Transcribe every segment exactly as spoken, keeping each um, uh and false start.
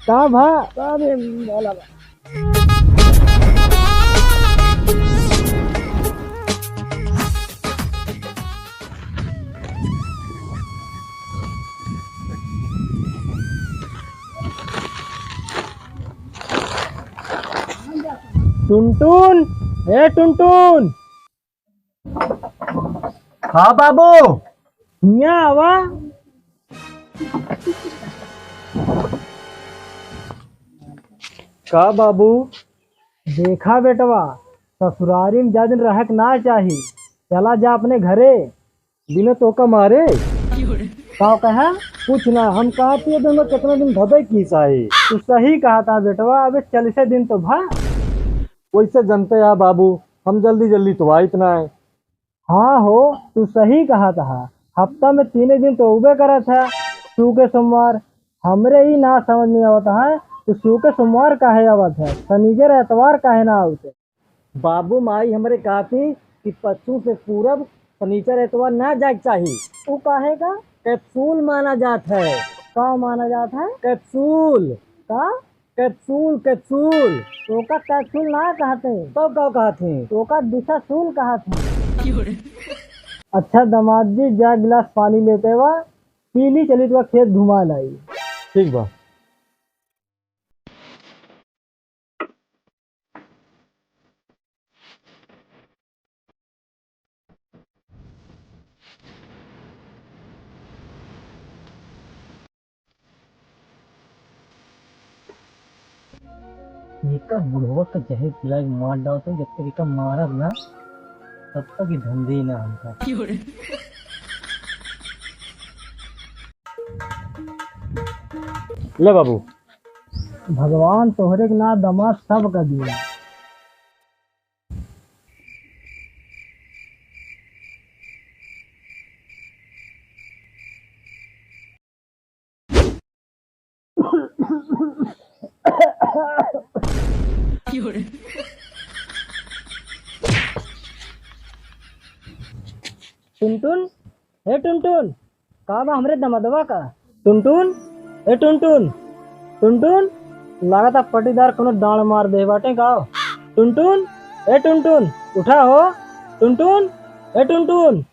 का भा? का बे, बोला बा। टुनटुन, ए टुनटुन। हाँ बाबू। हियाँ आवा। का बाबू? देखा बेटवा, ससुरारी में ज्यादा दिन रहक ना चाही, चला जा अपने घरे। बिना तोका मारे? का कहा? कुछ ना, हम कहत ही दोनों कितना दिन भदे की साही। तू सही कहत हा बेटवा, अबे चालीसे दिन तो भा। वैसे जनते हा बाबू, हम जल्दी जल्दी तो आइत ना है। हाँ हो, तू सही कहत हा, हफ्ता में तीने दिन तो उबे करत है, सुके सोमवार। हमरे ही ना समझ में आवत है, तू सुके सोमवार काहे आवत है, सनीचर एतवार काहे ना आवत है? बाबू माई हमरे कहत ही कि पश्चिम से पूरब सनीचर एतवार ना जाए के चाही। उ काहे का? कैप्सूल माना जात है। का माना जात है? कैप्सूल। का? कैप्सूल, कैप्सूल। तोका कैप्सूल ना कहत ही। तो का कहत ही? तोका दिशा सूल कहत ही। अच्छा दामाद जी, जा गिलास पानी लेते वा, पी ली, चली तो खेत घुमा लाई। ठीक बा। एका बुढ़वा के जहर पिला के मार डालत है, जब तक एका मारब ना, तब तक ई धंधे ना हमका। ले बाबू। भगवान तोहरे के ना दमाद सब का दिया। टुनटुन, हे टुनटुन, का बा हमरे दमदवा का? टुनटुन, ए टुनटुन, टुनटुन, लागत है पटीदार कोनो डांड मार दे बाटे का। टुनटुन, ए टुनटुन, उठा हो। टुनटुन, ए टुनटुन।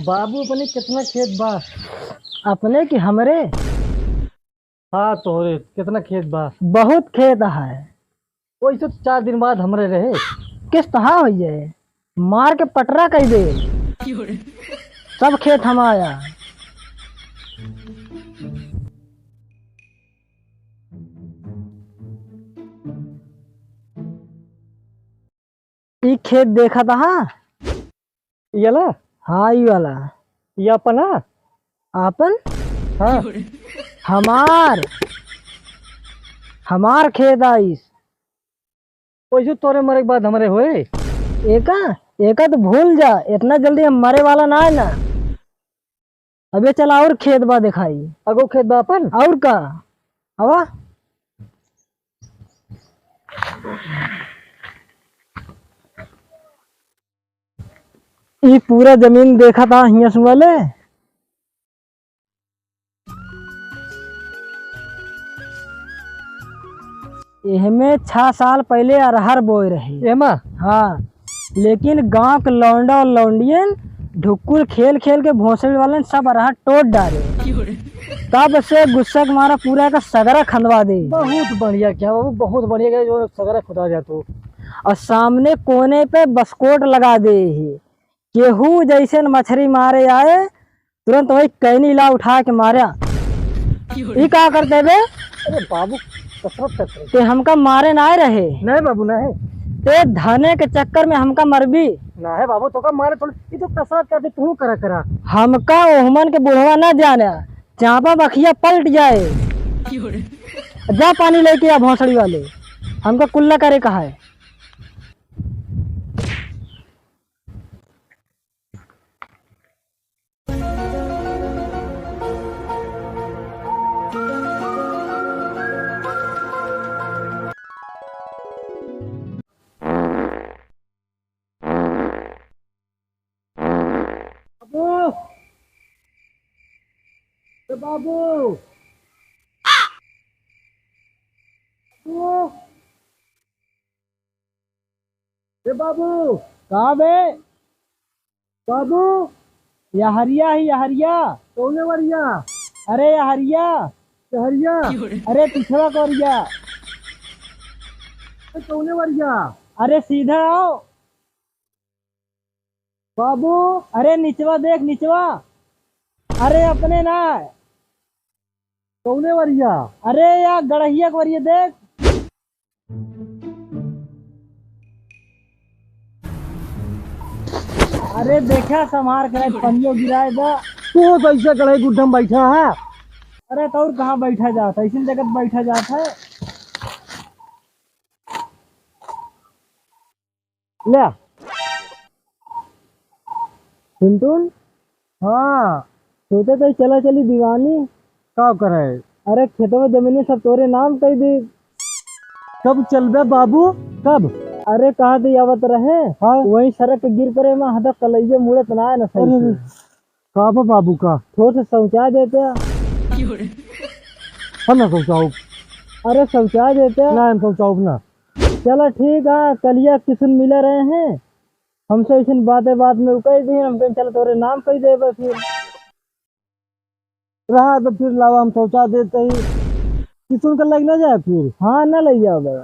बाबू, अपने कितना खेत बा? अपने कि हमरे? हाँ, तोहरे कितना खेत बा? बहुत खेत है। वैसे तो चार दिन बाद हमरे रहे। किस्त हाँ होइ जाए, मार के पटरा कइ दे। सब खेत हमारा। ई खेत देखत हा? ई वाला? हाँ, ई वाला। ई आपन हा? आपन? हाँ। हमार, हमार खेत आइस। वैसे तोरे मरे के बाद हमरे होए? एका, एका तो भूल जा, इतना जल्दी हम मरे वाला ना है ना। अबे चल, और खेत बा देखाई। अगो खेत बा अपन? और का? आवा। ई पूरा जमीन देखत हा हियाँ से वाले। एहमे छह साल पहिले अरहर बोए रहे। एमा? हाँ, लेकिन गांव के लौंडा और लौंडियन ढुक्कुर खेल खेल के भोसड़ी वालन सब अरहर टोट डारे। तब से गुस्सा के मारा पूरा का सगरा खंदवा दे। बहुत बढ़िया क्या बाबू, बहुत बढ़िया क्या जो सगरा खुदा जा तू। और सामने कोने पे बस्कोट लगा दे ही। केहू जैसे न मछरी मारे आए, तुरंत वही कैनी ला उठा के मारा। ई का करते बे? अरे बाबू, कसरत करते। ते हमका मारे ना आए रहे। नहीं बाबू, नहीं। ते धने के चक्कर में हमका मरबी। ना है बाबू, तो का मारे थोड़ी, ये तो कसरत करते, तू करा करा। हमका ओहमन के बुढ़वा ना जाने, चापा बखिया पलट जाए। जा पानी लेके आ भोसड़ी वाले, हमका कुल्ला करे कहा है। बाबू, बाबू, ए बाबू। का बे? बाबू। यहरिया ही, यहरिया। कौने वरिया? अरे यहरिया। यहरिया? अरे पिछवा कोरिया। अरे कौने वरिया? अरे सीधा आओ। बाबू। अरे निचवा देख, निचवा। अरे अपने ना। कौने वरिया? अरे या गड़हिया के वरिया देख। अरे देखा, संभार के पनियो गिराए दा। तू तो ऐसे गड़हे गुड्ढम बैठा है। अरे तो और कहाँ बैठा जात है, ऐसे जगत बैठा जात है। ले। टुनटुन। हाँ। सोचे तो चला चली दीवानी। का करे? अरे खेतवा जमीनी सब तोरे नाम कई दी। कब चलबे बाबू? कब? अरे कहाँ दी आवत रहे? हाँ। वहीं सड़क के गिर परे में हदा कलैया मुड़त ना है ना सही अरे, से। का बा बाबू का? थोड़ से शौचा देते। हम ना शौचाउब। अरे शौचा देते। ना हम शौचाउब ना। चला ठीक है, कलिया किसुन मिला रहे हैं, हमसे ऐसे बातें बात में उ कह दी, हम कहें चला तोरे नाम कह देबे फिर। रहा तो फिर लावा हम शौचा देते ही, किसुन का लग ना जाए फिर। हाँ ना ले जाओ भाई।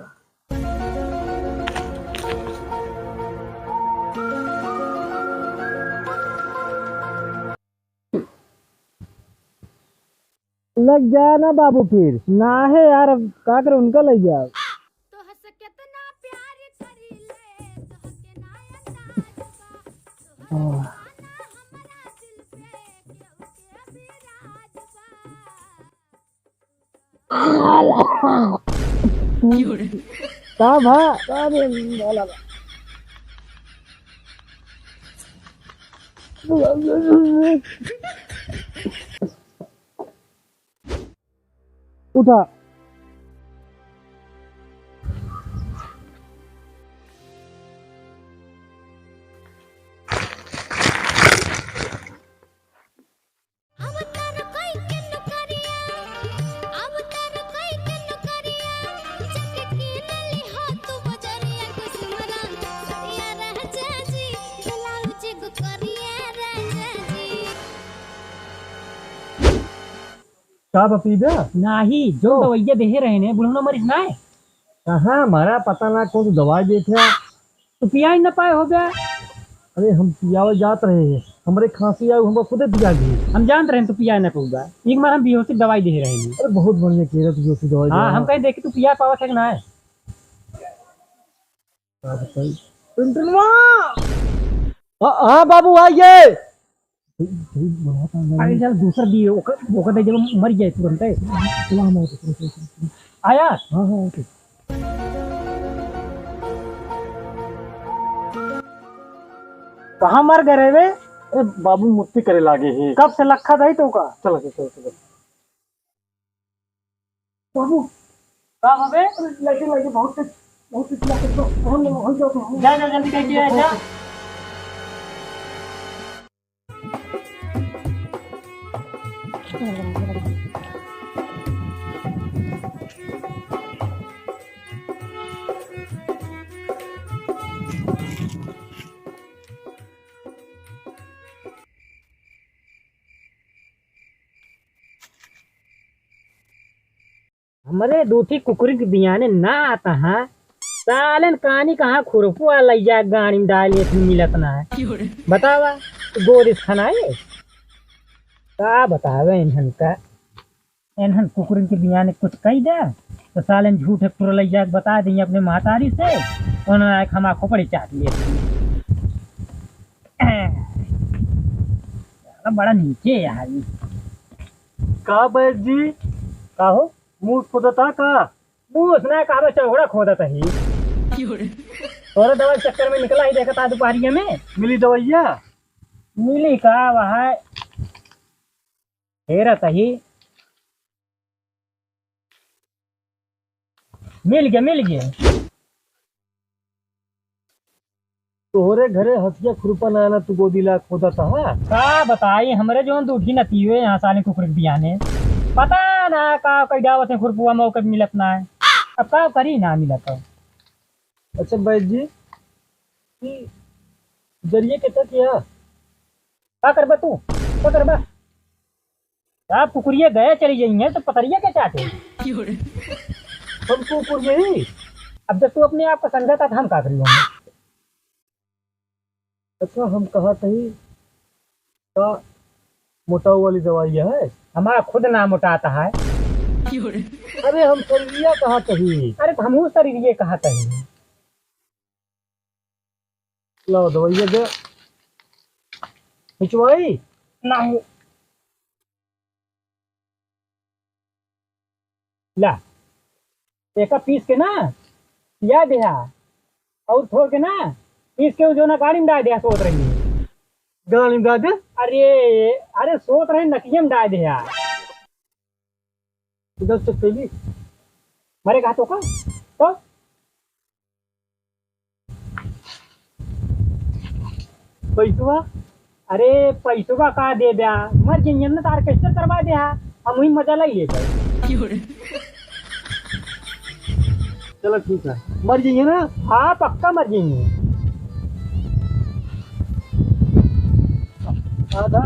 लग जाए ना बाबू फिर। ना है यार, अब का करे उनका ले जाओ। तोहसे केतना प्यार करीले, तोहके ना अंदाज बा, तोहरे दीवाना हमरा दिल पे केहू के भी राज बा। का भा? का रे, बोला बा। उठा। का बा पीबे? नाही, जो तो दवाइया देहे रहे ने, बुढ़ौना मरिस ना है। कहाँ मरा, पता ना कौन सी दवाई देत है। तो पियाई ना पाए हो गया। अरे हम पियावे जात रहे हैं, हमरे खांसी आए, हमको खुदे पिया गई। हम जानत रहे तो पियाई ना पाऊंगा। एक बार हम बेहोशी दवाई देहे रहे हैं। अरे बहुत बढ़िया केरत बेहोशी दवाई हाँ, देहे हम हैं। कहीं देखे तू पिया पावत है कि ना है। का बताई? टुनटुनवा! हाँ, हाँ बाबू, आइए। अरे चल, दूसर दी, ओकर, ओकर दे जब मर जाए तुरंत। चला, हम आते हैं। आया? हाँ, हाँ, ओके। कहाँ मर गए रे बे? अरे बाबू, मूर्ति करे लागे है। कब से लखा दई तो का? चल, चल, चल, चल। बाबू। का बाबे? अरे, लगे, लगे, बहुत तेज, बहुत तेज लगे, तो हम लोग हो जाते हैं। जा, जा, जल्दी करके आ, जा। हमरे दूठी कुकुरी के बियाने ना आता है, सालन कानी कहाँ खुरपुआ लैया गाड़ी में डाल के मिलत ना है। बतावा, गोरिस खनाए? का बतावे इन्हन का? इन्हन कुकुरन के बियाने कुछ कही दे, तो सालन झूठे कुकुर लैया के बता देंगे अपने महतारी से, उन्होंने एक हमार खोपड़ी चाट लिए। बड़ा नीचे है। का बैद जी? का हो? मूस खोदता का? मूस ना, का बे, चौघड़ा खोदत ही। तोरे दवाई चक्कर में निकला ही, देखत आ दुपहरिया में। मिली दवाइया? मिली का वहाँ? हेरत ही। मिल गया, मिल गया। तोहरे घरे हथिया खुरपा ना आना, तू गोदी ला खोदत हा। का बताई, हमरे जौन दूठी नतियो यहाँ साले कुकुर के बियाने। पता ना का कई डावत है खुरपुआ, मौके पे मिलत ना है। अब का करी, ना मिलत हो। अच्छा बैद जी, ई जरिए के तक या? का करबा तू? का करबा? आप कुकुरिया गए चली जाइए तो पतरिया के चाटे। हम कुकुर यही। अब जब तू अपने आप का समझा था, तो हम का करी? अच्छा, हम कहा तही का मोटाऊ वाली दवाई है? हमारा खुद ना मोटाता है। अरे, हम शरीरिया कहा तही। अरे, तो हमहू शरीरिये कहा तही। लाओ दवाइया दे। हिचवाई? नहीं। ला, एका पीस के ना पिया देहा, और थोड़ के ना पीस के उ जो ना गाड़ी में डाल देहा, सोत रही। गाड़ी में डाल दे? अरे, अरे, सोत रही, नकिया में डाल देहा। इधर से पहली मरे कहा तो का? तो पैसवा? अरे, पैसवा का दे द्या, मर जाइए ना, तो orchestra करवा द्या, हम वही मजा लाई लेते। चलो ठीक है, मर जाइए ना। हाँ, पक्का मर जाइए। आधा,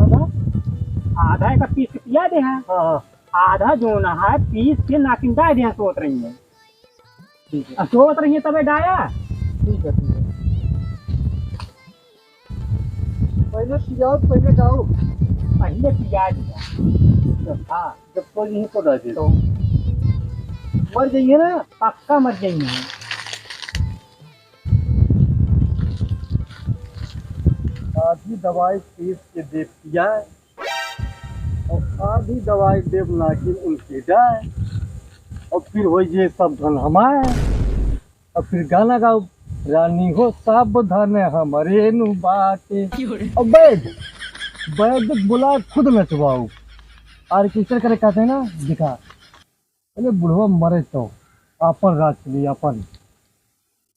आधा? आधा एक पीस के पिया देहा। हाँ, हाँ। आधा जो ना है, पीस के नाकिन डाल देहा, सोत रही है। ठीक है। अब सोत रही है तबे डाया। ठीक है, ठीक है। पहले पियाओ, पहले डाओ। पहले पिया दिया। हाँ। जब कोई नहीं पड़ा दे। तो मर जाइए ना। पक्का मर जाइए। आधी दवाई पीस के दे पिया। और आधी दवाई देव नागिन उनके जाए, और फिर हो ये सब धन हमारे। और फिर गाना गाओ, रानी हो सब धन हमरे नु बाटे। और बैद, बैद बुला खुद नचवाओ। orchestra करे कहते हैं ना, दिखा। अरे बुढ़वा मरे तो आपन राज चली, आपन।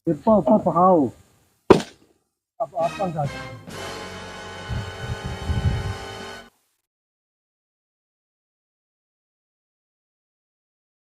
ऊपर ऊपर पहाओ। अब आपन राज चली।